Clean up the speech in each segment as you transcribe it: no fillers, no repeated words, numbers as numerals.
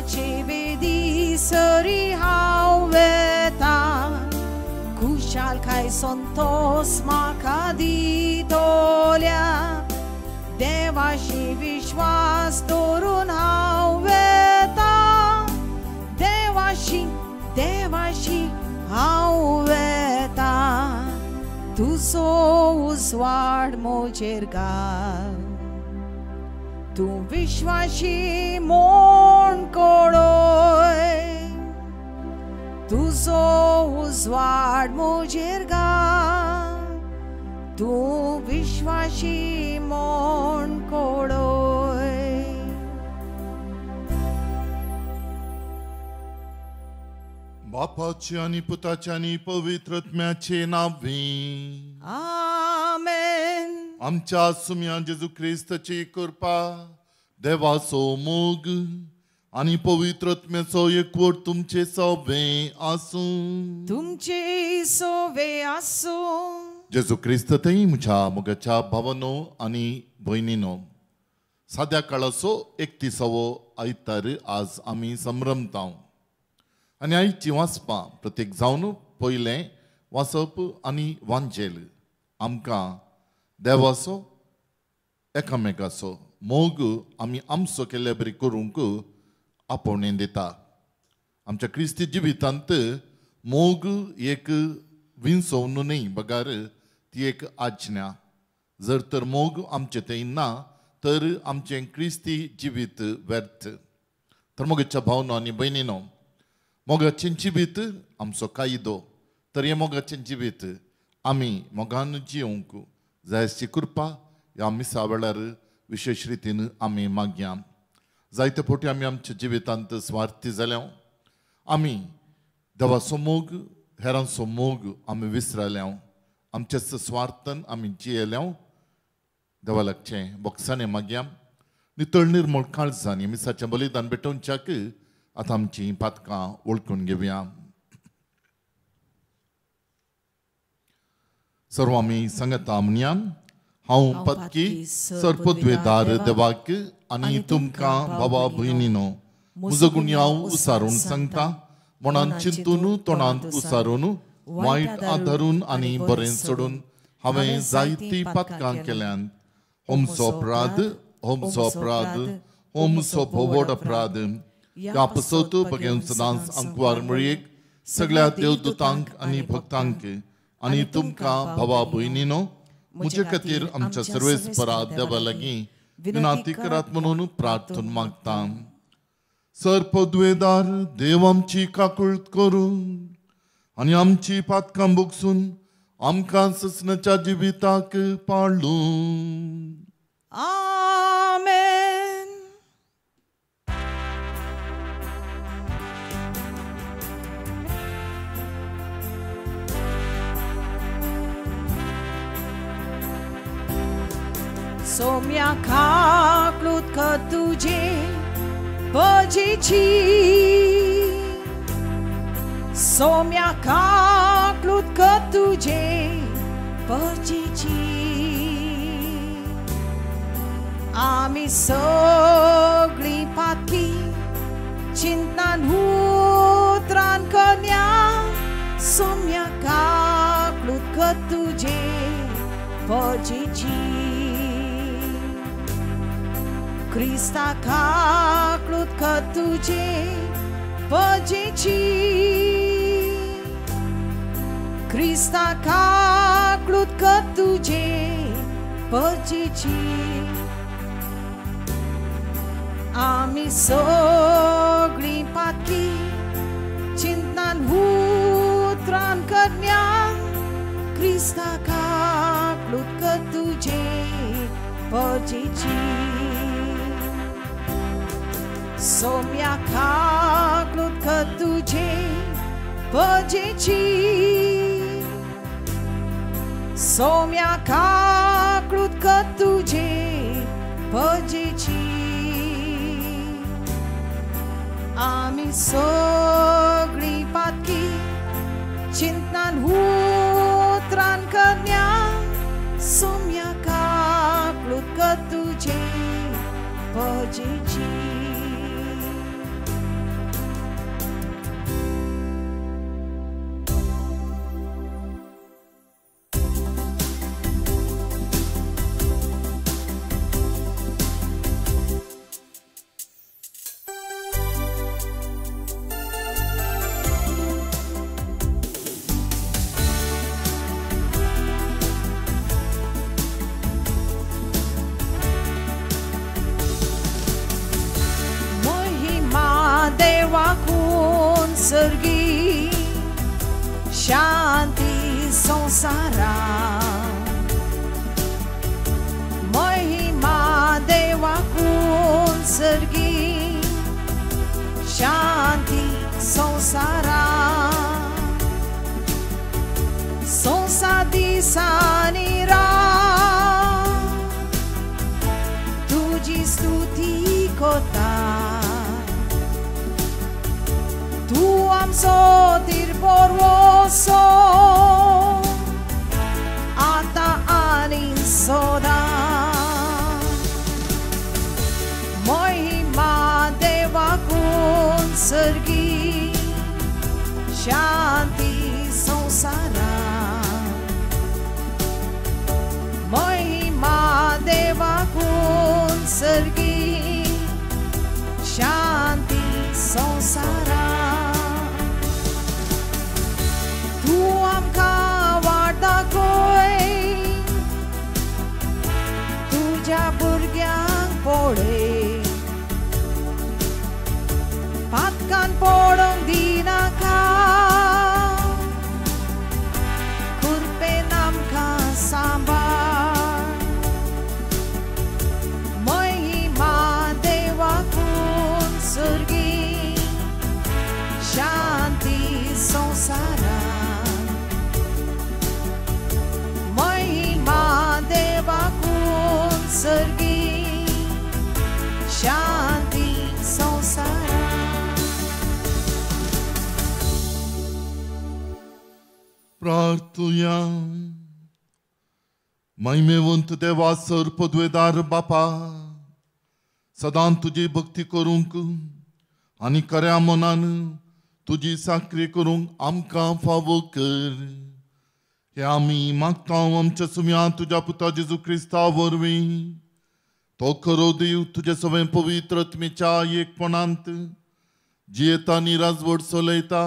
देवाचे वेदी सरी हांव वेता खुशालकाय संतोस म्हाका दितोल्या देवाशी विश्वास दवरून हांव वेता देवाशी देवाशी हांव वेता तुजो उजवाड म्हजेर घाल तूं विश्वाशी म्हूण कळय तुजो उजवाड म्हजेर घाल तूं विश्वाशी म्हूण कळय. बापाचे आनी पुताचे आनी पवित्र आत्म्याचे नांवे आमेन. आमच्या सुम्या जेजू क्रिस्ताची कृपा देवाचो मोग आनी पवित्र आत्म्याचो एकवट तुमचे सवे आसूं. तुमचे सवे आसूं. जेजू क्रिस्त थंय म्हज्या मोगाच्या भावानो आनी भयणीनो, साद्या काळाचो 31वो आयतार आज आमी संभ्रमता आनी आयची वाचपां प्रत्येक जावन पयलें वाचप आनी वांजेल आमकां देवाचो एकामेकाचो मोग आमी आमचो केल्ले बरी करूंक आपोवणें दिता. आमच्या क्रिस्ती जिवितांत मोग एक विंचोवन न्हय बगर ती एक आज्ञा. जर तर मोग आमचे थंय ना तर आमचें क्रिस्ती जिवीत व्यर्थ. तर मोगाच्या भावनो आनी भयणीनो, मोगाचें जिवीत आमचो कायदो, तर हें मोगाचें जिवीत आमी मोगान जिवंक जायची कृपा ह्या मिसा वेळार विशेश रितीन आमी मागया. जायते फावटी आमी आमच्या जिवितांत स्वार्थी जाल्या, आमी देवाचो मोग हेरांचो मोग आमी विसरल्या, आमच्याच स्वार्थान आमी जियेल्या. देवा लागचें बोक्सांनी मागया. नितळ निर्मळ काळजांनी मिसाचें बलिदान भेटोवच्याक आतां आमचीं पातकां वळखून घेवया. सर्व आमी सांगता म्हणया, हांव पदकी सरपदवेदार देवाक आनी तुमकां भावा भयणीनो म्हजो गुन्यांव उसारून सांगता, मनान चिंतून तोंडांत उसारून वायट आदारून आनी बरें सोडून हांवें जायतीं पातकां केल्यांत. होमचो अपराध, होमचो अपराध, होमचो भोवड अपराध. ह्या पसत बगेवन सदांच अंकवार मळयेक सगळ्या देवदूतांक आनी भक्तांक आनी तुमकां भावा भयणीनो म्हजे खातीर आमच्या सर्वेस्परा देवा लागीं विनंती करात म्हणून प्रार्थना मागता. सरपदवेदार देव आमची काकूळट करून आनी आमची पातकां भोगसून आमकां ससनाच्या जिविताक पाळूं. आमेन. सोम्या काकलूत तुझे भजीची, सोम्या काकलूत तुझे भजीची, आमी सगळीं पातकी चिंतनान उतरान करया, सोम्या काकलूत तुझे भजीची, क्रिस्ता काकलूत तुझे भजीची, क्रिस्ता काकलूत तुझे भजीची, आमी सगळीं पातकी चिंतनान उतरान करया, क्रिस्ता काकलूत तुझे भजीची, सोम्या काकलूत तुझे भजीची, सोम्या काकलूत तुझे भजीची, आमी सगळीं पातकी चिंतनान उतरान करया, सोम्या काकलूत तुझे भजीची. शांती संसारा महिमा देवाकून सर्गी शांती संसारा संसा दिसांनी रात तुजी स्तुती कोता तूं आमचो दिरबोरवोसो आतां आनी सदां महिमा देवाकून सर्गी शांती संसारा महिमा देवाकून सर्गी शांती संसारा तूं आमकां वाट दाखय तुज्या भुरग्यांक पळय पातकान पडोंक दिनाका कृपेन आमकां सांबाळ महिमा देवाकून सर्गी शांती संसारा महिमा देवाकून सर्गी शांती संसारा. प्रार्थुया. महिमेवंत देवा सर पदवेदार बापा सदां तुजी भक्ती करूंक आनी खऱ्या मनान तुजी साकरी करूंक आमकां फावो कर. हे आमी मागता आमच्या सुम्या तुज्या पुता जेजू क्रिस्ता वरवीं तो खरो देव तुजे सगळें पवित्र आत्म्याच्या एकपणांत जियेता आनी राजवट चलयता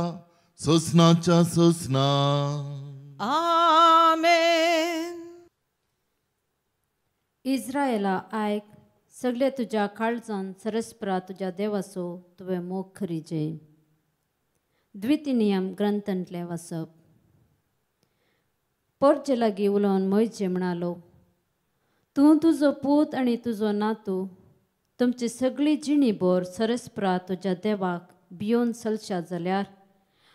ससनाच्या ससना. आमेन. इस्रायला आयक सगळे तुज्या काळजान सरस्परा तुज्या देवाचो तुवें मोग खरीजे. द्वितीय नियम ग्रंथांतलें वाचप. पोरचे लागीं उलोवन मोयजे म्हणालो तूं तुजो पूत आनी तुजो नातू तुमची सगळी जिणी भर सरस्परा तुज्या देवाक भियोन चलशात जाल्यार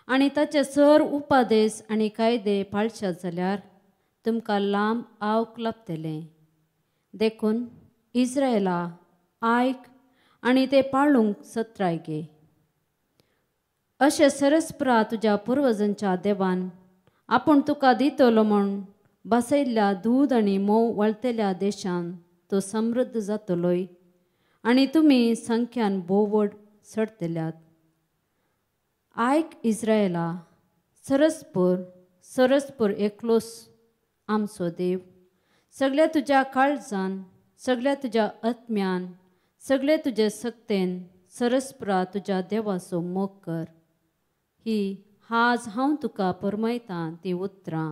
आनी ताचे सर उपादेश आनी कायदे पाळशात जाल्यार तुमकां लांब आवक लाभतलें. देखून इस्रायला आयक आनी ते पाळूंक सत्राय घे. अशें सरस्परा तुज्या पुर्वजांच्या देवान आपूण तुका दितलो म्हूण बसयल्ल्या दूद आनी म्होंव वळतल्या देशान तो समृद्ध जातलोय आनी तुमी संख्यान भोव व्हड चडतल्यात. आयक इस्रायला सरस्पूर सरस्पूर एकलोस आमचो देव सगळ्या तुज्या काळजान सगळ्या तुज्या आत्म्यान सगळे तुजे सक्तेन सरस्परा तुज्या देवाचो मोग कर. ही आज हांव तुका परमयतां ती उतरां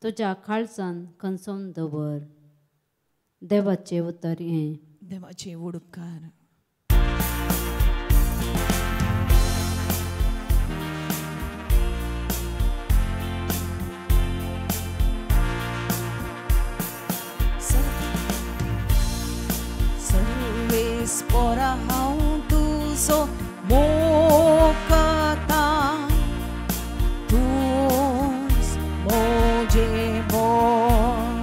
तुज्या काळजान खंचोवन दवर. देवाचें उतर हें. देवाचे उपकार. सर्वेस्पोरा हांव तुजो मोग करता तूंच म्हजें बळ.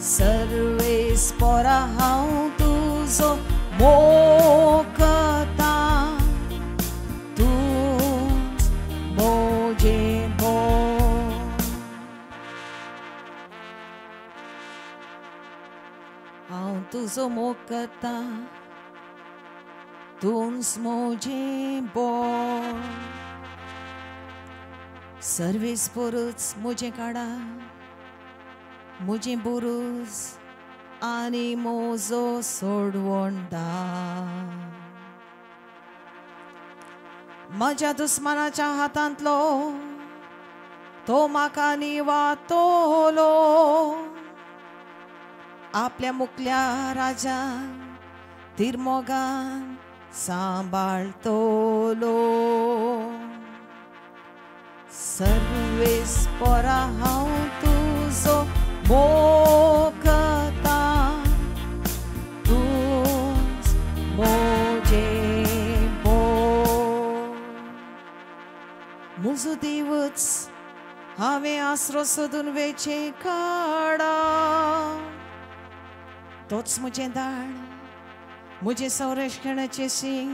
सर्वेस्पोरा हांव तुजो मोग करता तूंच म्हजें बळ. हांव तुजो मोग करता तूंच म्हजें बळ. सर्वेस पोरूच म्हजें काडा म्हजें बुरूज आनी म्हजो सोडवणदार. म्हज्या दुस्मानाच्या हातांतलो तो म्हाका निवातलो. आपल्या मुकल्या राजान तिरमोगान सांबाळतलो. सर्वेस्पोरा हांव तुजो मोगता, तूंच म्हजें बोल. म्हजो देवच हांवें आसरो सोदून वेचें काडा, तोच म्हजें दाळ, म्हजें संरक्षणाचें सिंग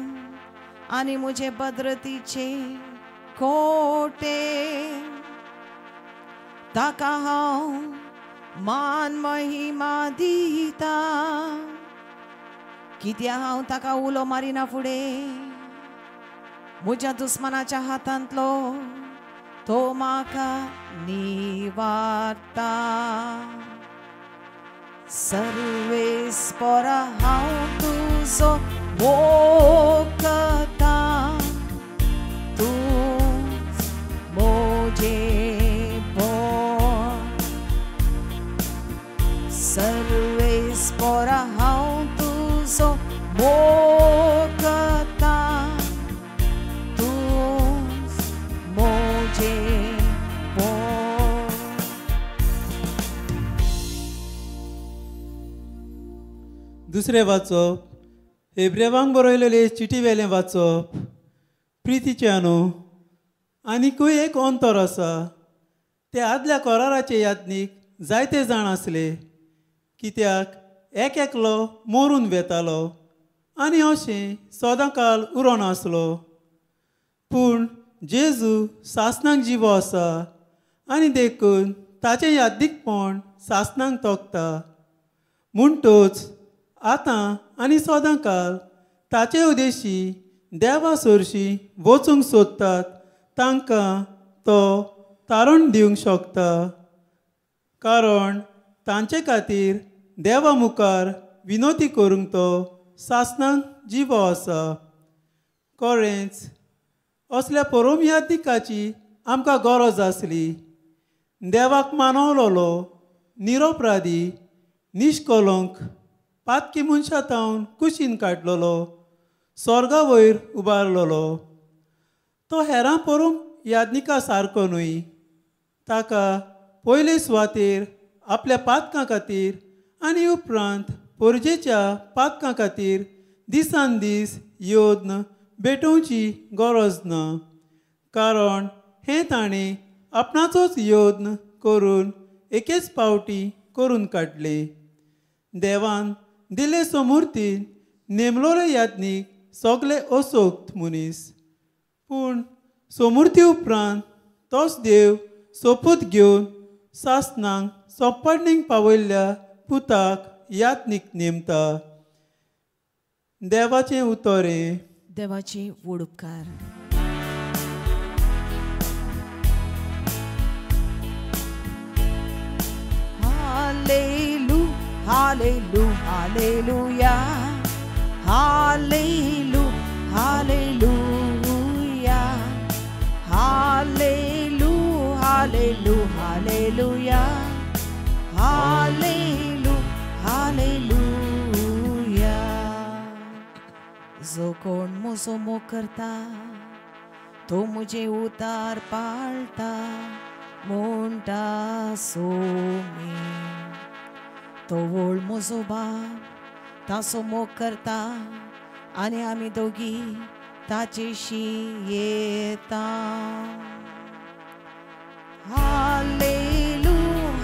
आनी म्हजें भद्रतेचें कोटे. ताका हांव मान महिमा दिता, कित्याक हांव ताका उलो मारिना फुडें म्हज्या दुस्मानाच्या हातांतलो तो म्हाका निवारता. सर्वेस्पोरा हांव तुजो मोगता, तूंच म्हजें बोल. सर्वेस्पोरा हांव तुजो मोगता, तूंच म्हजें बोल. दुसरें वाचप हेब्रेवांक बरयलेले चिटी वेलें वाचप. प्रितीचें न्हू आनिकूय एक अंतर आसा. ते आदल्या कराराचे यादनीक जायते जाण आसले, कित्याक एक एकलो मरून वेतालो आनी अशें सदां काल उरोन आसलो. पूण जेजू सासणाक जिवो आसा आनी देखून ताचें यादीकपण सासणाक तोखता. म्हणटच आतां आनी सदां काल ताचे उदेशी देवा सरशी वचूंक सोदतात तांकां तो तारण दिवंक शकता, कारण तांचे खातीर देवा मुखार विनोती करूंक तो सासणाक जिवो आसा. खरेंच असल्या परोम यादीकाची आमकां गरज आसली. देवाक मानवलोलो निरोपराधी निश्कलंक पातकी मनशां तावन कुशीन काडलेलो स्वर्गा वयर उबारलेलो. तो हेरां परोम यादनिका सारको न्हय. ताका पयले सुवातेर आपल्या पातकां खातीर आनी उपरांत पोरजेच्या पातकां खातीर दिसान दीस योद्न भेटोवची गरज ना, कारण हें ताणें आपणाचोच योद्न करून एकेच पावटी करून काडले. देवान दिले समूर्तीन नेमलोले यादनीक सगळे असोक्त मनीस, पूण सोमुर्ती उपरांत तोच देव सोपूत घेवन सासणाक सोंपडणीक पावयल्ल्या पुताक यादनीक नेमता. देवाचें उतर हें. देवाचे व्हड उपकार. हालेलू हालेलू हालेलुया, हालेलू हालेलुया, हालेलू हालेलू हालेलुया, हालेलू हालेलुया. जो कोण म्हजो मोग करता तो म्हजें उतार पाळटा म्हणटा सोमी. तो व्हड म्हजो बाप ताचो मोग करता आनी आमी दोगी ताचेशी येता. हालेलू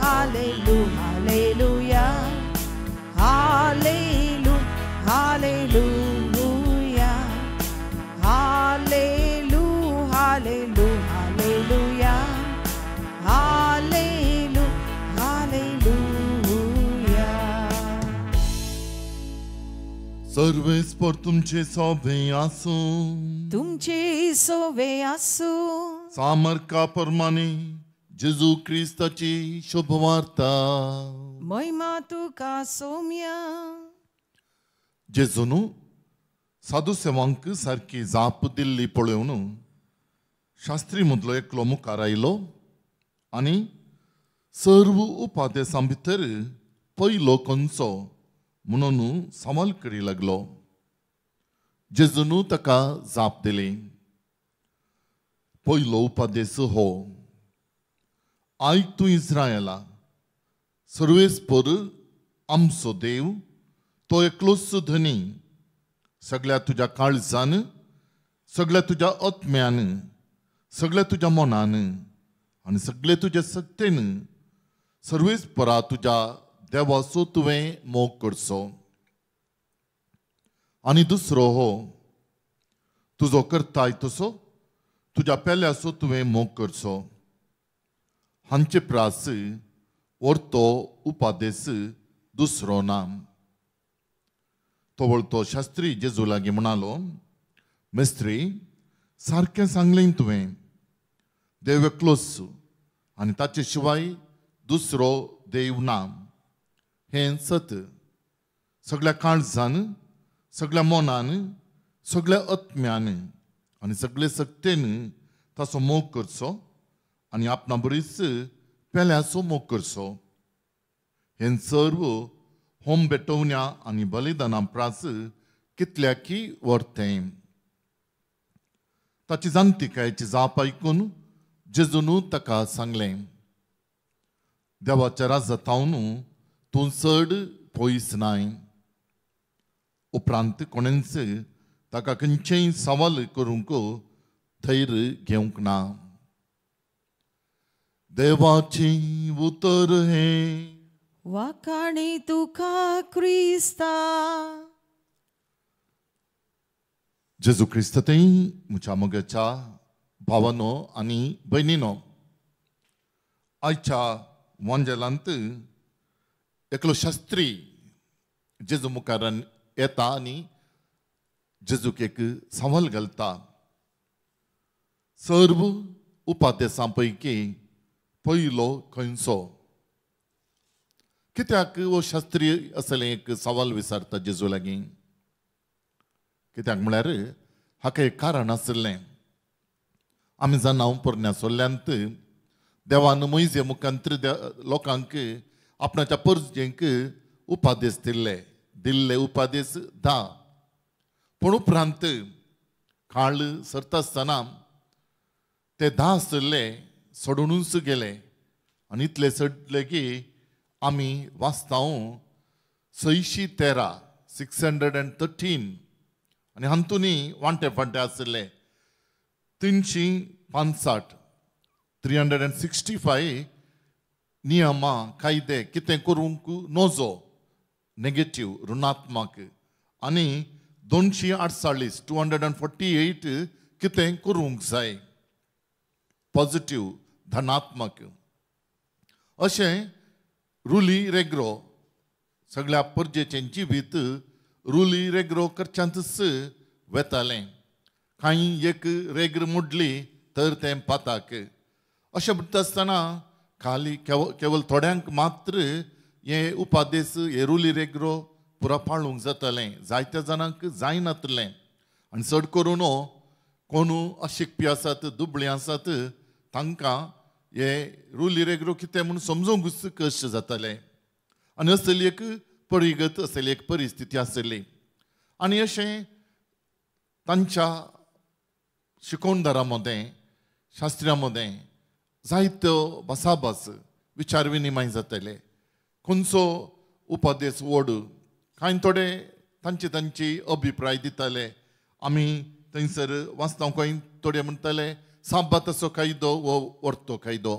हालेलू हालेलुया, हालेलू हालेलुया, हालेलू हालेलू हालेलुया, हालेलू हालेलुया. सर्वेस्पर तुमचे सोबे आसूं, तुमचे सोबे आसूं. सामर्का परमाने जेजू क्रिस्ताची शुभवार्ता. महिमा तुका सोम्या. जेजून साधू सेवांक सारकी जाप दिल्ली पळोवन शास्त्री मदलो एकलो मुखार आयलो आनी सर्व उपादेसां भितर पयलो खंयचो म्हणून सवाल करी लागलो. जेजून ताका जाप दिली, पयलो उपादेस हो, आयक तूं इस्रायला, सर्वेस्पर आमचो देव तो एकलोच धनी। सगळ्या तुज्या काळजान, सगळ्या तुज्या आत्म्यान, सगळ्या तुज्या मनान आनी सगळे तुज्या शक्तेन सर्वेस्परा तुज्या देवाचो तुवें मोग करचो। आनी दुसरो हो, तुजो करताय तसो तुज्या पेल्याचो तुवें मोग करचो। हांचे प्रास व्हरतो उपादेस दुसरो ना। तो वळतो शास्त्री जेजू लागीं म्हणालो, मिस्त्री, सारकें सांगलें तुवें, देव एकलोच आनी ताचे शिवाय दुसरो देव ना, हें सत। सगळ्या काळजान, सगळ्या मनान, सगळ्या आत्म्यान आनी सगळे शक्तेन ताचो मोग करचो आनी आपणा बरीच पेल्याचो मोग करचो। हें सर्व होम भेटोवण्या आनी बलिदाना प्रास कितल्याकी व्हरतें। ताची जाणतिकायेची जाप आयकून जेजून ताका सांगलें, देवाच्या राजांत तूं चड पयस नाय। उपरांत कोणेंच ताका खंयचेंय सवाल करूंक धैर्य घेवंक ना। देवाचें उतर हें। वाखाणी तुका क्रिस्ता। जेजू क्रिस्त थंय म्हज्या मोगाच्या भावानो आनी भयणीनो, आयच्या वांजेलांत एकलो शास्त्री जेजू मुखार येता आनी जेजूक एक सवाल घालता। सर्व उपादेसां पैकी पयलो खंयचो? कित्याक हो शास्त्री असलें एक सवाल विचारता जेजू लागीं? कित्याक म्हळ्यार हाका एक कारण आशिल्लें। आमी जाणा पोरण्या सोल्ल्यांत देवान मोयजे मुखांतर लोकांक आपणाच्या परजेंक उपादेस दिल्ले, दिल्ले उपादेस 10। पूण उपरांत काळ सरता आसतना ते 10 आशिल्ले सोडूनच गेले आनी इतले सोडले की आमी वाचतांव 613, 613 आनी हातूंतय वांटे फांटे आशिल्ले 365, 365 नियमां कायदे कितें करूंक नजो, नेगेटीव ऋणात्मक, आनी 248, 248 कितें करूंक जाय, पॉजिटीव धनात्मक। अशें रुली रेग्रो सगळ्या परजेचें जिवीत रुली रेग्रो करच्यांतच वेतालें। कांय एक रेग्र मोडली तर तें पाताक। अशें म्हणटा आसतना खाली केवल थोड्यांक मात्र हे उपादेस हे रुली रेग्रो पुरा पाळूंक जातालें, जायत्या जाणांक जायनातलें। आनी चड करून कोण अशिकपी आसात, दुबळीं आसात, तांकां हे रुली रेग्रो कितें म्हूण समजूंक कश्ट जाताले। आनी असली एक परिगत, असली एक परिस्थिती आसली। आनी अशें तांच्या शिकोवणदारां मदें, शास्त्र्यां मदें जायत्यो भासाभास विचार विनिमय जाताले। खंयचो उपादेस व्हड, कांय थोडे तांचे तांची अभिप्राय दिताले। आमी थंयसर वाचता कांय थोडे म्हणटाले साबाताचो कायदो हो व्हरतो कायदो,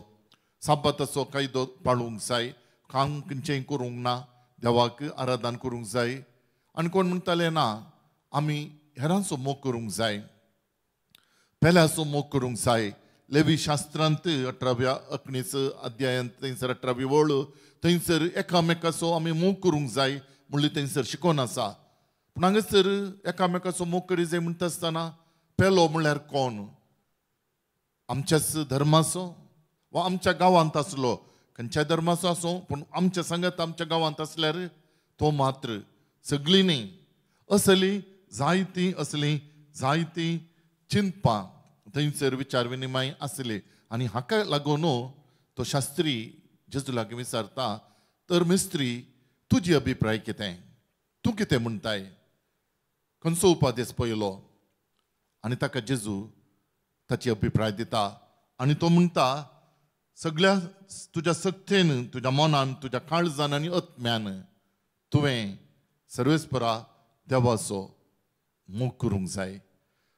साबाताचो कायदो पाळूंक जाय, काम खंयचेंय करूंक ना, देवाक आराधन करूंक जाय। आनी कोण म्हणटाले ना, आमी हेरांचो मोग करूंक जाय, पेल्याचो मोग करूंक जाय। लेवी शास्त्रांत 18व्या 19 अध्यायांत थंयसर 18वी वळ थंयसर एकामेकाचो आमी मोग करूंक जाय म्हणली थंयसर शिकोवन आसा। पूण हांगासर एकामेकाचो मोग करी जाय म्हणटा आसतना पेलो म्हणल्यार कोण? आमच्याच धर्माचो वा आमच्या गांवांत आसलो, खंयच्या धर्माचो आसूं, पूण आमच्या सांगात आमच्या गांवांत आसल्यार तो मात्र, सगळीं न्ही। असली जायतीं असलीं जायतीं चिंतपां थंयसर विचार विनिमय आसले। आनी हाका लागून तो शास्त्री जेजू लागीं विचारता, तर मिस्त्री तुजी अभिप्राय कितें, तूं कितें म्हणटाय, खंयचो उपादेस पयलो? आनी ताका जेजू ताची अभिप्राय दिता आनी तो म्हणटा सगळ्या तुज्या सक्तेन, तुज्या मनान, तुज्या काळजान आनी आत्म्यान तुवें सर्वेस्परा देवाचो मोग करूंक जाय.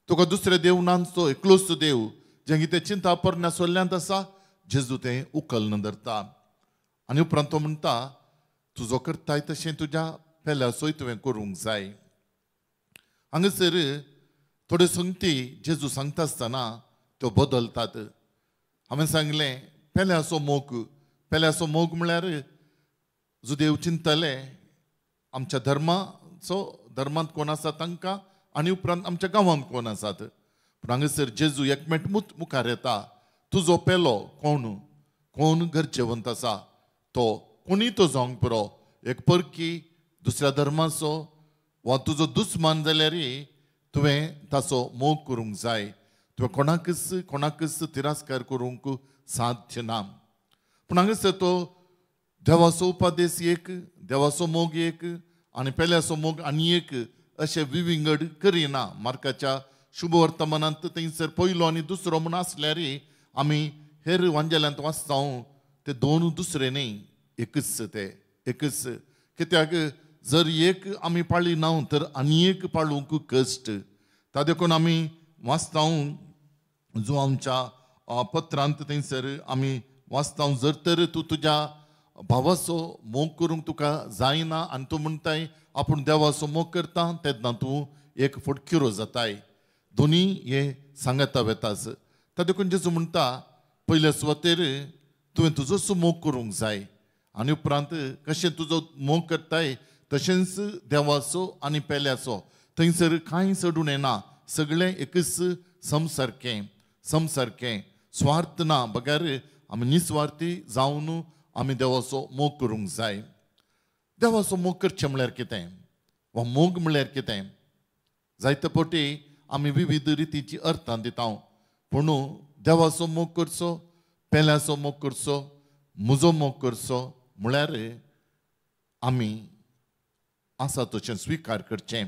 तुका दुसरे देव नांचो, एकलोच देव जें कितें चिंता परण्या सोल्ल्यांत आसा जेजू तें उखल्न धरता. आनी उपरांत तो म्हणटा तुजो करताय तशें तुज्या पेल्याचोय तुवें करूंक जाय. हांगासर थोड्यो संगती जेजू सांगता आसतना त्यो बदलतात. हांवें सांगलें पेल्याचो मोग, पेल्याचो मोग म्हळ्यार जुदेव चिंतले आमच्या धर्माचो, धर्मांत कोण आसा तांकां आनी उपरांत आमच्या गांवांत कोण आसात. पूण हांगासर जेजू एकमेट मुखार येता, तुजो पेलो कोण, कोण गरजेवंत आसा तो कोणीय तो जावंक पुरो, एक परकी दुसऱ्या धर्माचो वा तुजो दुस्मान जाल्यार तुवें ताचो मोग करूंक जाय. तुवें कोणाकच कोणाकच तिरस्कार करूंक साध्य ना. पूण हांगासर तो देवाचो उपदेश एक, देवाचो मोग एक आनी पेल्याचो मोग आनी एक अशें विविंगड करिना. मार्काच्या शुभवर्तमानांत थंयसर पयलो आनी दुसरो म्हूण आसल्यार आमी हेर वांजेल्यांत वाचता ते दोन दुसरे न्ही, एकच ते एकच. कित्याक जर एक आमी पाळी ना तर आनी एक पाळूंक कश्ट. ता देखून आमी वाचता जो आमच्या पत्रांत थंयसर आमी वाचता जर तर तूं तुज्या भावाचो मोग करूंक तुका जायना आनी तूं म्हणटाय आपूण देवाचो मोग करता तेन्ना तूं एक फटकिरो जाताय. दोनी हे सांगता वेताच. ता देखून जेजू म्हणटा पयल्या सुवातेर तुवें तुजोच मोग करूंक जाय आनी उपरांत कशें तुजो मोग करताय तशेंच देवाचो आनी पेल्याचो. थंयसर कांय चडून येना, सगळें एकच समसारकें समसारकें, स्वार्थ ना बगर आमी निस्वार्थी जावन आमी देवाचो मोग करूंक जाय. देवाचो मोग करचें म्हळ्यार कितें वा मोग म्हळ्यार कितें, जायते फावटी आमी विविध रितीची अर्थां दिता. पूण देवाचो मोग करचो, पेल्याचो मोग करचो, म्हजो मोग करचो म्हळ्यार आमी आसा तशें स्विकार करचें.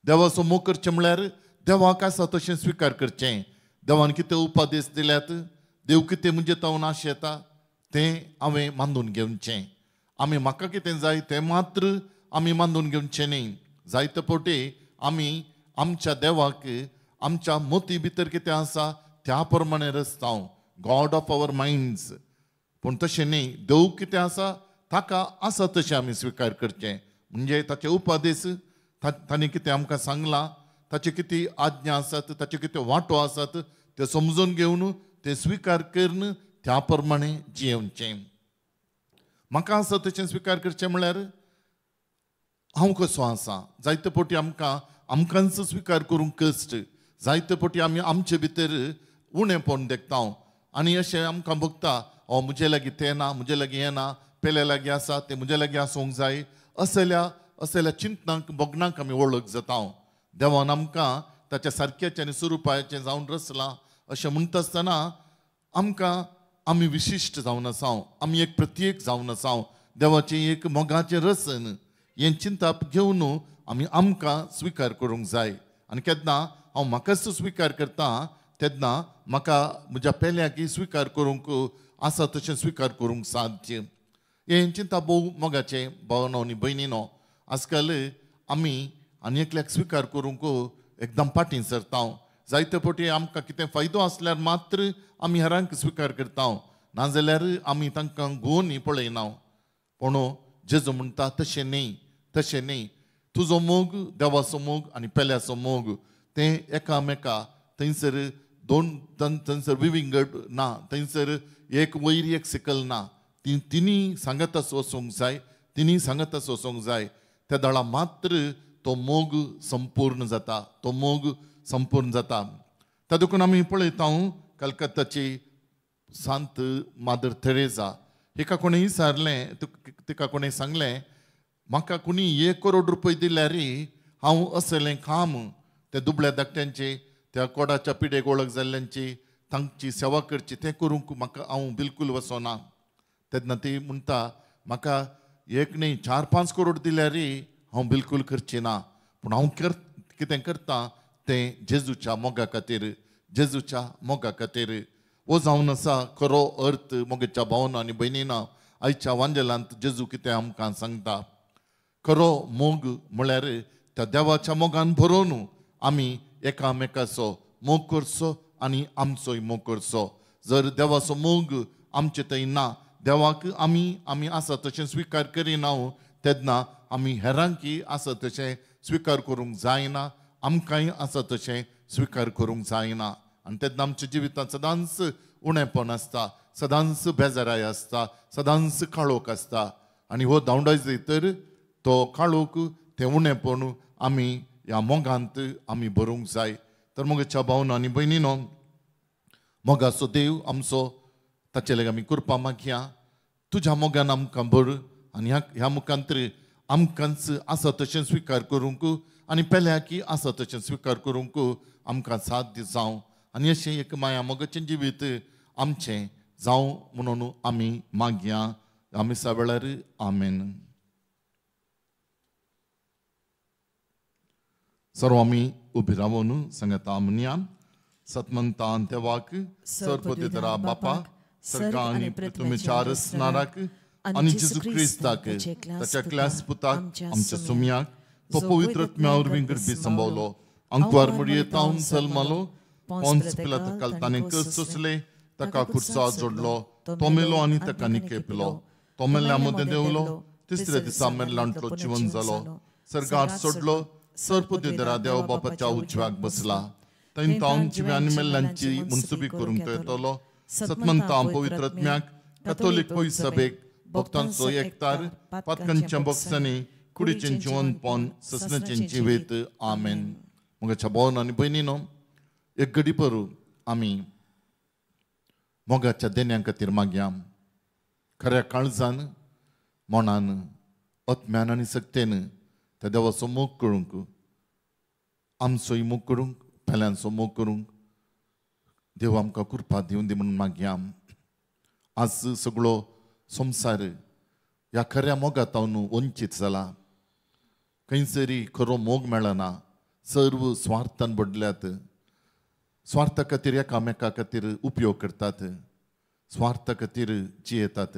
देवाचो मोग करचें म्हळ्यार देवाक आसा तशें स्विकार करचें. देवान कितें उपदेश दिल्यात, देव कितें म्हणजे तावन आशेता तें हांवें मानून घेवचें. आमी म्हाका कितें जाय तें मात्र आमी मानून घेवचें न्ही. जायते फावटी आमी आमच्या देवाक आमच्या मोती भितर कितें आसा त्या प्रमाणे रचता, गॉड ऑफ our minds. पूण तशें न्ही, देव कितें आसा ताका आसा तशें आमी स्विकार करचें. म्हणजे ताचे उपदेश, ताणें कितें आमकां सांगलां, ताचे कितें आज्ञा आसात, ताचे कितें वांटो आसात ते समजून घेवन ते स्विकार करून त्या प्रमाणे जियेवचें. म्हाका आसा तशें स्विकार करचें म्हळ्यार हांव कसो आसा. जायते फावटी आमकां आमकांच स्विकार करूंक कश्ट, जायते फावटी आमी आमचे भितर उणेपण देखता आनी अशें आमकां भोगता, ओ म्हजे लागीं तें ना, म्हजे लागीं हें ना, पेल्या लागीं आसा तें म्हजे लागीं आसूंक जाय. असल्या असल्या चिंतनाक भोगणाक आमी वळख जाता. देवान आमकां ताच्या सारक्याचें आनी स्वरुपाचें जावन रचलां अशें म्हणटा आसतना आमकां आमी विशिश्ट जावन आसा, आमी एक प्रत्येक जावन आसा, देवाचें एक मोगाचें रचन हें चिंताप घेवन आमी आमकां स्विकार करूंक जाय. आनी केन्ना हांव म्हाकाच स्विकार करता तेन्ना म्हाका म्हज्या पेल्याक स्विकार करूंक आसा तशें स्विकार करूंक साध्य. हें चिंता भोव मोगाचें भावनो आनी भयणीनो. आजकाल आमी आनी एकल्याक स्विकार करूंक एकदम फाटीं सरता. जायते फावटी आमकां कितें फायदो आसल्यार मात्र आमी हेरांक स्विकार करता, नाजाल्यार आमी तांकां गोवनी पळयना. पूण जेजू म्हणटा तशें न्ही, तशें न्ही. तुजो मोग, देवाचो मोग आनी पेल्याचो मोग तें एकामेका थंयसर दोन थंयसर विविंगड ना, थंयसर एक वयर एक सकल ना. ती तिनी सांगताच वचूंक जाय, तिनी सांगताच वचूंक जाय. त्या दळा मात्र तो मोग संपूर्ण जाता, तो मोग संपूर्ण जाता. त्या देखून आमी पळयता कलकत्ताची सांत मादर थेरेजा हिका कोणें विचारलें, तिका कोणें सांगलें म्हाका कोणी 1 करोड रुपये दिल्यार हांव असलें काम त्या दुबळ्या धाकट्यांची, त्या कोडाच्या पिडेक वळख जाल्ल्यांची तांची सेवा करची तें करूंक म्हाका हांव बिलकूल वचना. तेन्ना ती म्हणटा म्हाका 1 न्ही 4-5 करोड दिल्यार हांव बिलकूल करची ना, पूण हांव कितें करता तें जेजूच्या मोगा खातीर, जेजूच्या मोगा खातीर. हो जावन आसा खरो अर्थ मोगेच्या भावना आनी भयणीना आयच्या वांजेलांत जेजू कितें आमकां सांगता. खरो मोग म्हळ्यार त्या देवाच्या मोगान भरोवन आमी एकामेकाचो मोग करचो आनी आमचोय मोग करचो. जर देवाचो मोग आमचे थंय ना, देवाक आमी आमी आसा तशें स्विकार करिना तेन्ना आमी हेरांकी आसा तशें स्विकार करूंक जायना, आमकांय आसा तशें स्विकार करूंक जायना. आनी तेन्ना आमच्या जिवितांत सदांच उणेपण आसता, सदांच बेजाराय आसता, सदांच काळोख आसता. आनी हो धांवडाय तर तो काळोख तें उणेपण आमी ह्या मोगांत आमी भरूंक जाय. तर मोगाच्या भावना आनी भयणीनो, मोगाचो देव आमचो ताचे लागीं आमी कृपा मागया. तुज्या मोगान आमकां भर आनी ह्या मुखांत आमकांच आसा तशें स्विकार करूंक आनी पेल्याकी आसा तशें स्विकार करूंक आमकां साथ दी जावं. आनी अशें एक माया मोगाचें जिवीत आमचें जावं म्हणून आमी मागया. आमी सा वेळार आमेन. सर्व आमी उबी रावन सांगता म्हणया. सतमंता देवाक सर्वपतिधरा बापा सर्गा आनी पृथ्वीच्या रचणाराक आनी जेजू क्रिस्ताक ताच्या क्लास पुताक आमच्या सुम्याक तो पवित्र आत्म्या वरवीं गर्भी संभवलो, अंकवार मुडयेतावन जल्मालो, पोन्स पिलाता ताणें कस सोंसले, ताका खुर्सा जोडलो, तो मेलो आनी ताका निकेपलो, तो मेल्ल्या मदें देंवलो, तिसऱ्या दिसा मेल्ल्यांतलो जिवन जालो, सर्गार सोडलो, सर्वपतिधरा देव बापाच्या उजव्याक बसला, थंय तावन जिव्या आनी मेल्ल्यांची मनसुबी करूंक तो येतलो. सतमंता पवित्र आत्म्याक कॅथोलीक पयसभेक भक्तांचो एकतार पातकांच्या बॉक्सांनी कुडीचें जिवनपण ससनाचें जिवीत. आमेन. मोगाच्या भावन आनी भयणीनो, एक घडी परू आमी मोगाच्या देण्या खातीर मागया. खऱ्या काळजान, मनान, आत्म्यान आनी सक्तेन त्या देवाचो मोग करूंक, आमचोय मोग करूंक, पेल्यांचो मोग करूंक देव आमकां कृपा दिवन दी म्हणून मागया. आज सगळो संवसार ह्या खऱ्या मोगातावन वंचीत जाला. खंयसरी खरो मोग मेळना, सर्व स्वार्थान बदल्यात. स्वार्था खातीर एकामेका खातीर उपयोग करतात, स्वार्था खातीर जियेतात,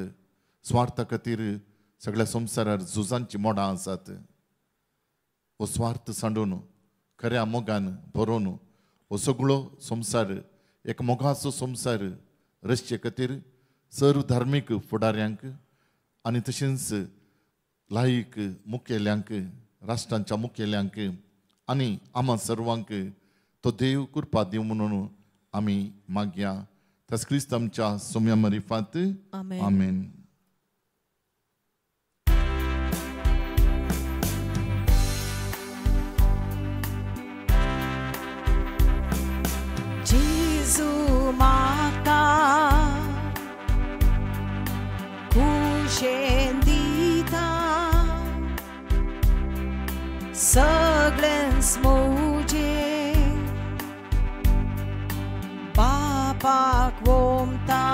स्वार्था खातीर सगळ्या संवसारार झुजांची मोडां आसात. हो स्वार्थ सांडून खऱ्या मोगान भरोवन हो सगळो संवसार एक मोगाचो संवसार रचचे खातीर सर्व धार्मीक फुडाऱ्यांक आनी तशेंच लायक मुखेल्यांक, राष्ट्रांच्या मुखेल्यांक आनी आमा सर्वांक तो देव कृपा दिवं म्हणून आमी मागया. त्याच क्रिस्त आमच्या सोम्या मरिफात. आमेन. जेजू म्हाका खुशेन दिता, सगळेंच म्हजें बापाक वोमता.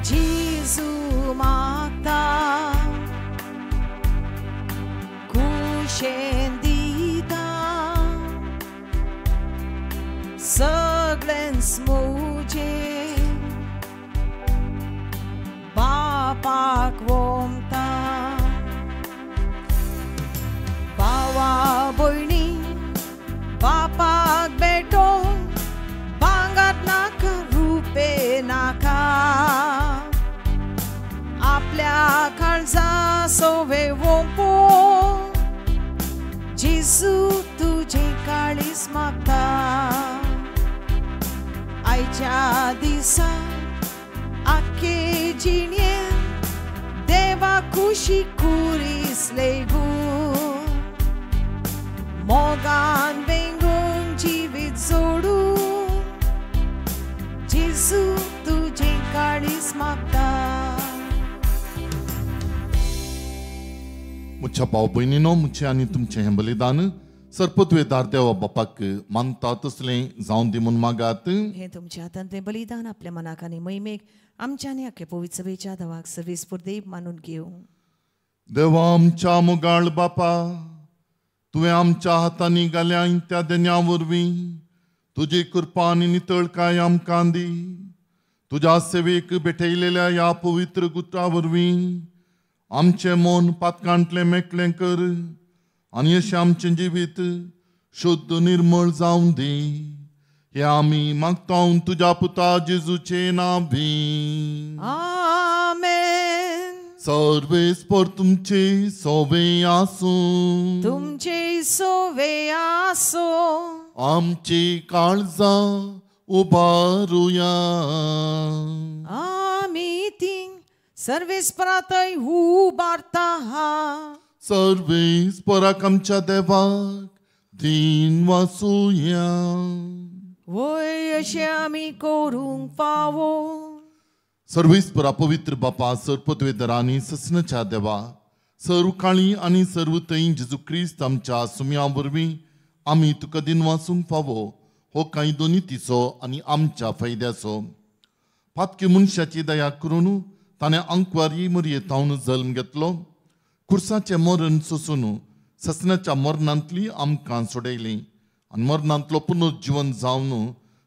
जेजू म्हाका खुशेन दिता, सगळेंच म्हजें बापाक वोमता. भावा भयणी बापाक बेटो, भांगर नाका रुपे नाका, आपल्या काळजा सोवे वोंपो जेजू तुजें काळीज मागता. आयच्या दिसा आख्खे जिणेंत देवा खुशी कुरीस लेगू, मोगान वेंगून जिवीत जोडू जेजू तुजें काळीज मागता. मुच्या भाव भयणीनो, मुचें आनी तुमचें हें बलिदान सर्पत्वेदार देवा बापाक मानता तसलें जावन दी म्हूण मागात. हें तुमच्या हातांतलें बलिदान आपल्या मनाक आनी महिमेक आमच्या आनी आख्या पवित्र सभेच्या देवाक सर्वेस्पर देव मानून घेवं. देवा आमच्या मोगाळ बापा, तुवें आमच्या हातांनी घाल्या त्या देण्या वरवीं तुजी कृपा आनी नितळकाय आमकां दी. तुज्या सेवेक भेटयलेल्या ह्या पवित्र गुता वरवीं आमचें मन पातकांतलें मेकळें कर आनी अशें आमचें जिवीत शुद्ध निर्मळ जावं दी. हे आमी मागता तुज्या पुता जेजूचे नांवी. आमेन. सर्वेस्पर तुमचे सोवे आसूं. तुमचे सोवे आसूं. आमची काळजां उबारुया. आमी ती सर्वेस्परातय उबारता. सर्वेस्पराक आमच्या देवाक दीन वासुया. वय अशें आमी करूंक फावो. सर्वेस्परा पवित्र बापा, सर्व पदवेधर आनी ससनाच्या देवा, सर्व काळी आनी सर्व थंय जेजू क्रिस्त आमच्या सुम्या वरवीं आमी तुका दिन वासूंक फावो हो कांय दोनी तिचो आनी आमच्या फायद्याचो. पातकी मनशाची दया करून ताणें आंकवारी मरयेतावन जल्म घेतलो. खुर्साचें मरण सोसून ससनाच्या मरणांतली आमकां सोडयली आनी मरणांतलो पुनर्जीवन जावन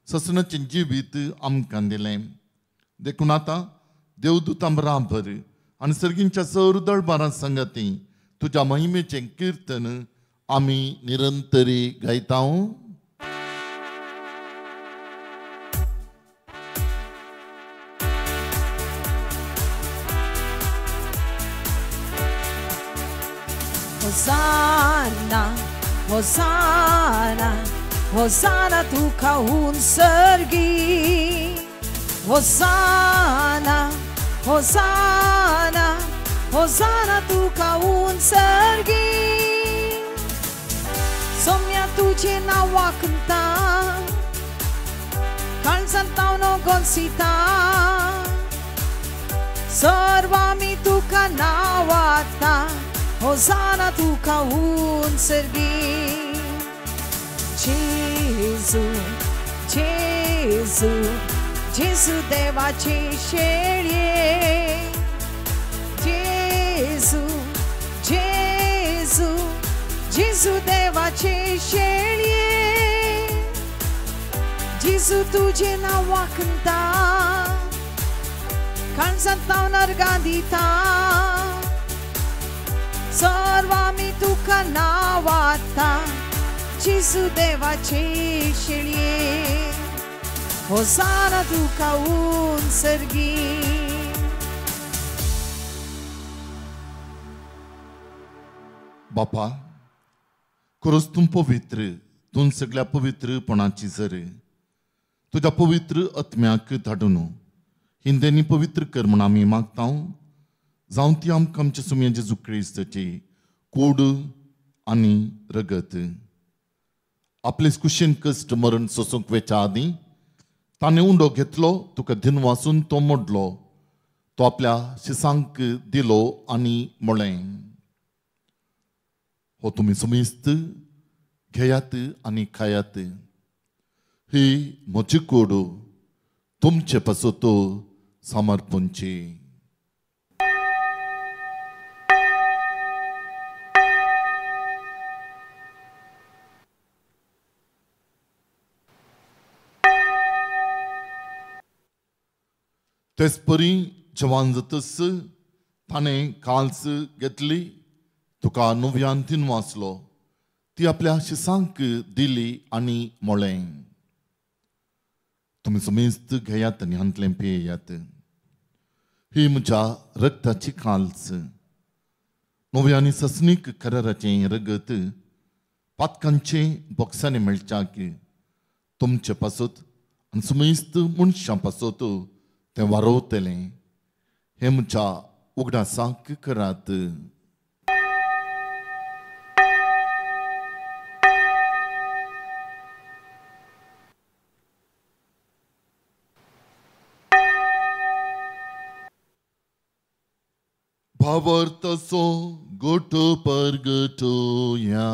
ससनाचें जिवीत आमकां दिलें. देखून आतां देवदूतां बराबर आनी सर्गींच्या सर दळबारां संगती तुज्या महिमेचें किर्तन आमी निरंतरी गायता. Hosanna, Hosanna, Hosanna तुका उंसर्गी. Hosanna, Hosanna, Hosanna तुका उंसर्गी. सोम्या तुझे नांवा कंता, काळजांत हांव गोंसिता. सर्व आमी तुका नांवाता. Hosanna तुका उंसर्गी. जेजू, जेजू, जेजू देवाचे शेळये. जेजू, जेजू, जेजू देवाचे शेळये. जेजू तुझे नांवा कंता, काळजांत हांव नर्गां दिता. सर्व आमी तुका नांवाता. जेजू देवाचे शेळये. होसाना तुका उंसर्गी. बापा, खरोच तूं पवित्र, तूं सगळ्या पवित्रपणाची जर तुज्या पवित्र आत्म्याक धाडून हिंदेनी पवित्र कर म्हण आमी मागता. जावं ती आमकां आमच्या सुम्या जेजू क्रिस्ताची कोड आनी रगत. आपले कुशीन कश्ट मरण सोसूंक वेच्या आदीं ताणें उंडो घेतलो, तुका धिनवासून तो मोडलो, तो आपल्या शिसांक दिलो आनी म्हळें, हो तुमी सुमेस्त घेयात आनी खायात. ही म्हजी कोड तुमचे पासत समर्पणची. तेच परी जवान जातच ताणें काल्स घेतली, तुका नव्यान तीन वाचलो, ती आपल्या शिसांक दिली आनी म्हळें, तुमी समेस्त घेयात आनी हांतलें पियेयात. ही म्हज्या रक्ताची काल्स, नव्या आनी ससनीक कराराचें रगत पातकांचें बोक्सांनी मेळच्याक तुमचे पासत आनी समेस्त मनशां पासत तें वारोवतलें. हें म्हज्या उगडासाक करात. भावार्थाचो गोटो परगटोया.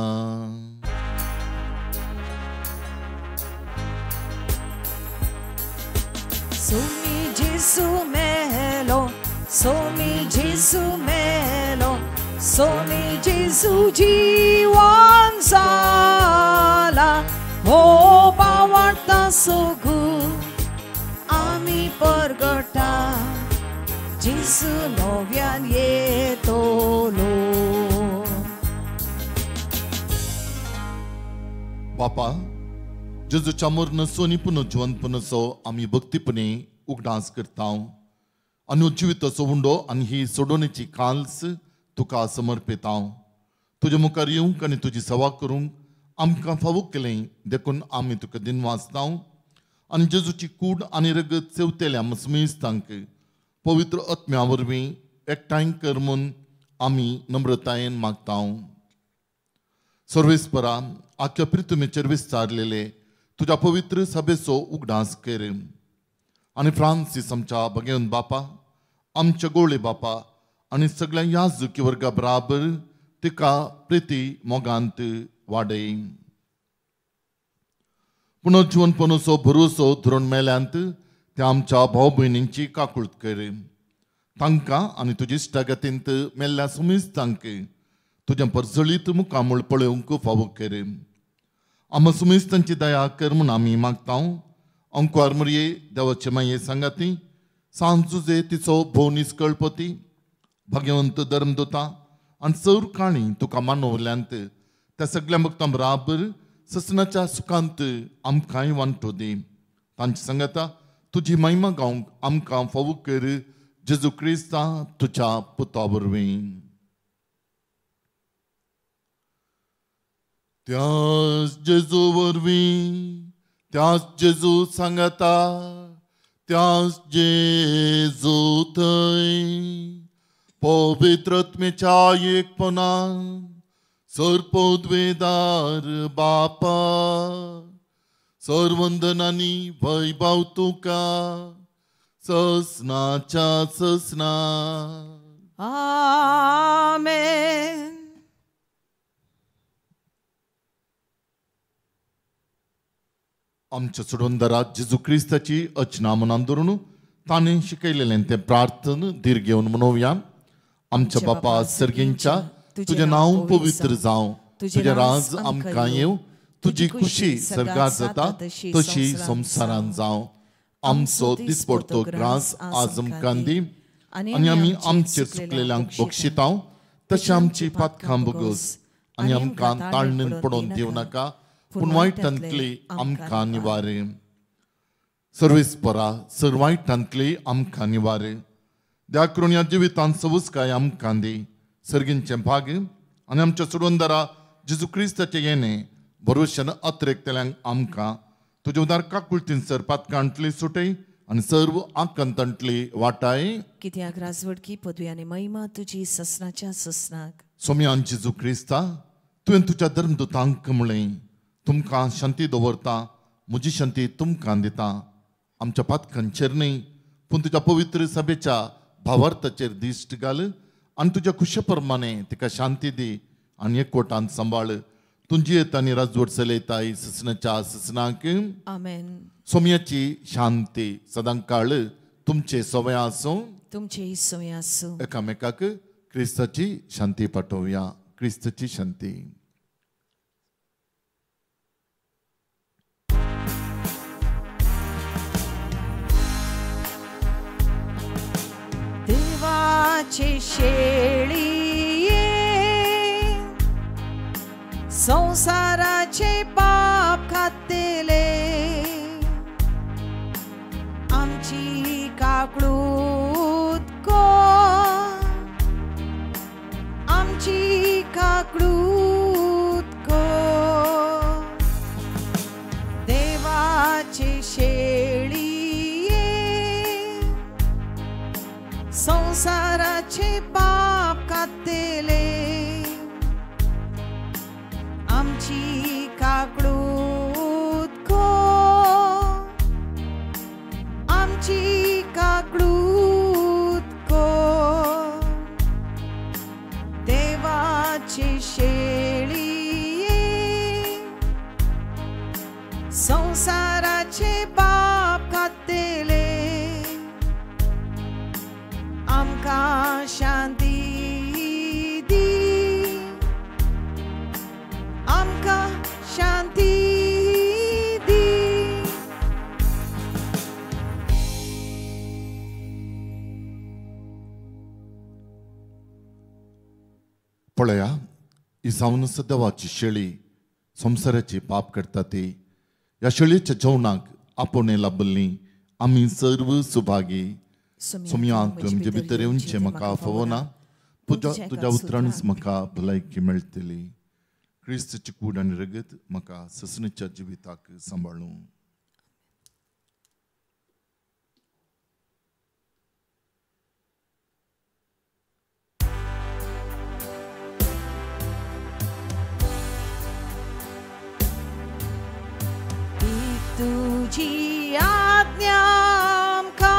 Somi Gesù melo, Somi Gesù melo, Somi Gesù jiwan sala, o pawarta सोगू आमी परगटा जेजू नव्यान येतलो. बापा, जेजूच्या मरणाचो आनी पुनर्जिवंतपणाचो आमी भक्तीपणी उगडास करता आनी जिविताचो उंडो आनी ही सोडोवणेची काल्स तुका समर्पिता. तुज्या मुखार येवंक आनी तुजी सेवा करूंक आमकां फावो केलें देखून आमी तुका दिनवासता आनी जेजूची कूड आनी रगत सेवतेल्या मसमिस्तांक पवित्र आत्म्या वरवीं एकठांय कर म्हूण आमी नम्रतायेन मागता. सर्वेस्परा, आख्या प्रितुमेचेर विस्तारलेले तुज्या पवित्र सभेचो उगडास कर आनी फ्रांसीस आमच्या भगेवन बापा, आमच्या गोळे बापा आनी सगळ्या याजुकी वर्गा बराबर तिका प्रिती मोगांत वाडय. पुनर्जिवनपणाचो भरोसो धरून मेल्यांत त्या आमच्या भाव भयणींची काकूळत कर. तांकां आनी तुजी इश्टागतींत मेल्ल्या सुमिस्तांक तुज्या परजळीत मुखामूळ पळोवंक फावो कर. आमा सुमिस्तांची दया कर म्हूण आमी मागता. अंकुआर मुरये देवाचे माये सांगाती सांजुजे तिचो भोव निस्कळपती भाग्यवंत धर्मदुता आनी चड काणी तुका मानवल्यांत त्या सगळ्या भक्तां बराबर ससनाच्या सुखांत आमकांय वांटो दी. तांची सांगाता तुजी महिमा गावंक आमकां फावो कर जेजू क्रिस्ता तुज्या पुता वरवीं. त्याच जेजू वरवीं, त्याच जेजू सांगाता, त्याच जेजू थंय पवित्र आत्म्याच्या एकपणान सर्वपदवेदार बापा, सर्वंदनानी वैभव तुका ससनाच्या ससना. आमेन. आमच्या सोडवणदारा जेजू क्रिस्ताची अचना मनान धरून ताणें शिकयलेलें तें प्रार्थन धीर घेवन म्हणोवया. आमच्या बापा सर्गींच्या, तुजें नांव पवित्र जावं, तुजें राज आमकां येवं, तुजी खुशी सर्गार जाता तशी संवसारांत जावं. आमचो दिसपडतो ग्रास आज आमकां दी आनी आमी आमचेर चुकलेल्यांक बक्षिता तशें आमची पातकां भोगोस आनी आमकां ताळणेन पडोवन दिवं नाका, पूण वायटांतली आमकां निवारे. सर्वेस्परा, सर वायटांतली आमकां निवारे. द्या करून ह्या जिवितांत सवस्काय आमकां दी. सर्गींचें भाग्य आनी आमच्या सोडवणदारा जेजू क्रिस्ताचें येणें भरवशान अत्रेकतल्यांक आमकां तुजे उदार काकुळतीन सर पातकांतली सुटय आनी सर्व आकांतांतली वाटाय. कित्याक राजवडकी पदवी आनी महिमा तुजी ससनाच्या ससनाक. सोम्यान जेजू क्रिस्ता, तुवें तुज्या धर्मदुतांक म्हणलें, तुमकां शांती दवरता, म्हजी शांती तुमकां दिता. आमच्या पातकांचेर न्हय पूण तुज्या पवित्र सभेच्या भावार्थाचेर दिश्ट घाल आनी तुज्या खुशे प्रमाणे तिका शांती दी आनी एकवटान सांबाळ. तुजी येता आनी राजवट चलयताय ससनाच्या ससनाक. आमेन. सोम्याची शांती सदां काळ तुमचे सवय आसूं, तुमचे सवय आसूं. एकामेकाक क्रिस्ताची शांती पाठोवया. क्रिस्ताची शांती. देवाचे शेळये संवसाराचे पाप खातेले, आमची काकळूत कर, आमची काकळूत कर. देवाचे शेळये संवसाराचे पाप खातेले, आमची काकळूत कर, आमची काकळूत कर. देवाचे शेळये संवसाराचे पाप खातेले, आमकां शांती पळया ही जावन देवाची शेळी संवसाराची पाप करता ती ह्या शेळयेच्या जेवणाक आपोवणें लाबिल्ली आमी सर्व सुभागी. सोमया तुमचे भितर येवचें म्हाका फावना, तुज्या उतरानच म्हाका भलायकी मेळटली. क्रिस्ताची कूड आनी रगत म्हाका ससणीच्या जिविताक सांबाळूं. तुजी आज्ञा आमकां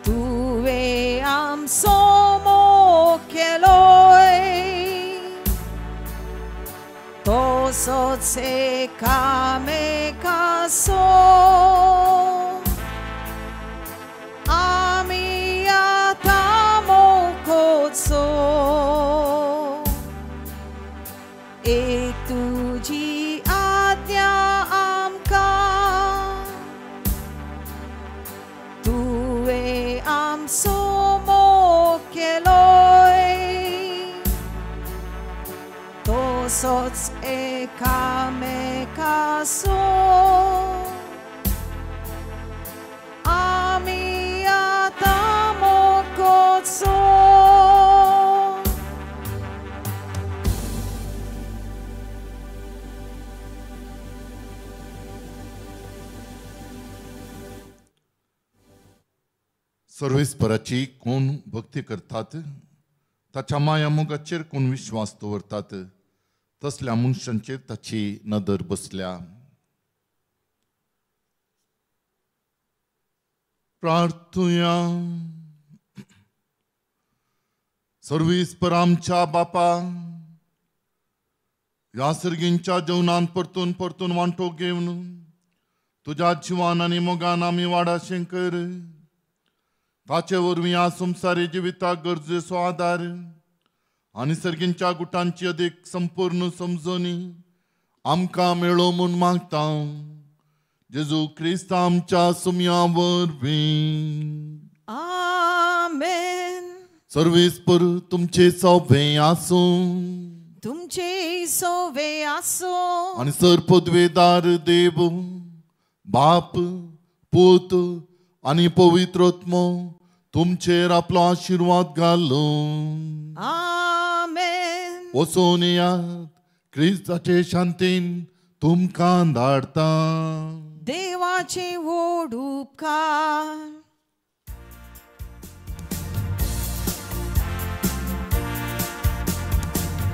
तुवें आमचो मोग केलोय तसोच एकामेकाचो आमी आतां मोग करचो. एक तुजी आज्ञा आमकां तुवें आमचो मोग केलोय तसोच एकामेकाचो आमी आतां मोग करचो. सर्वेस्पराची कोण भक्ती करतात ताच्या माया मोगाचेर कोण विश्वास दवरतात तसल्या मनशांचेर ताची नदर बसल्या. प्रार्थुया. सर्वेस्पर आमच्या बापा ह्या सर्गींच्या जेवणान परतून परतून वांटो घेवन तुज्या जिवान आनी मोगान आमी वाडाशें कर. ताचे वरवीं ह्या संवसारी जिविताक गरजेचो आदार आनी सर्गींच्या गुटांची अदीक संपूर्ण समजणी आमकां मेळो म्हूण मागता. जेजू क्रिस्त आमच्या सुमया वरवीं. आमेन. सर्वेस्पर तुमचे सोवे आसूं. तुमचे सोवे आसूं. आनी सर पदवेदार देव बाप पूत आनी पवित्र आत्मो तुमचेर आपलो आशिर्वाद घालूं. आमेन. वचून येयात क्रिस्ताचे शांतीन तुमकां धाडटा. देवाचे व्हड उपकार.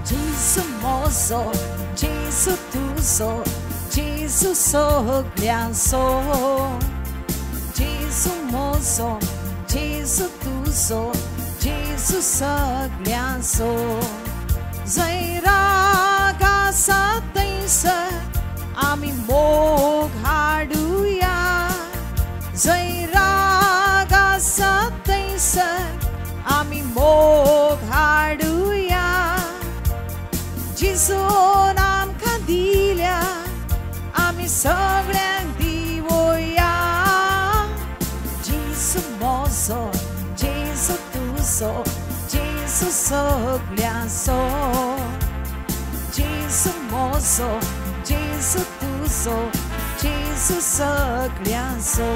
जेजू म्हजो, जेजू तुजो, जेजू सगळ्यांचो. जेजू म्हजो, जेजू तुजो, जेजू सगळ्यांचो. जंय राग आसा थंयसर आमी मोग हाडुया. जंय राग आसा थंयसर आमी मोग हाडुया. जेजून आमकां दिल्या आमी सगळ्यांक दिवया. जेजू म्हजो, जेजू तुजो, जेजू सगळ्यांचो. जेजू म्हजो, जेजू तुजो, जेजू सगळ्यांचो.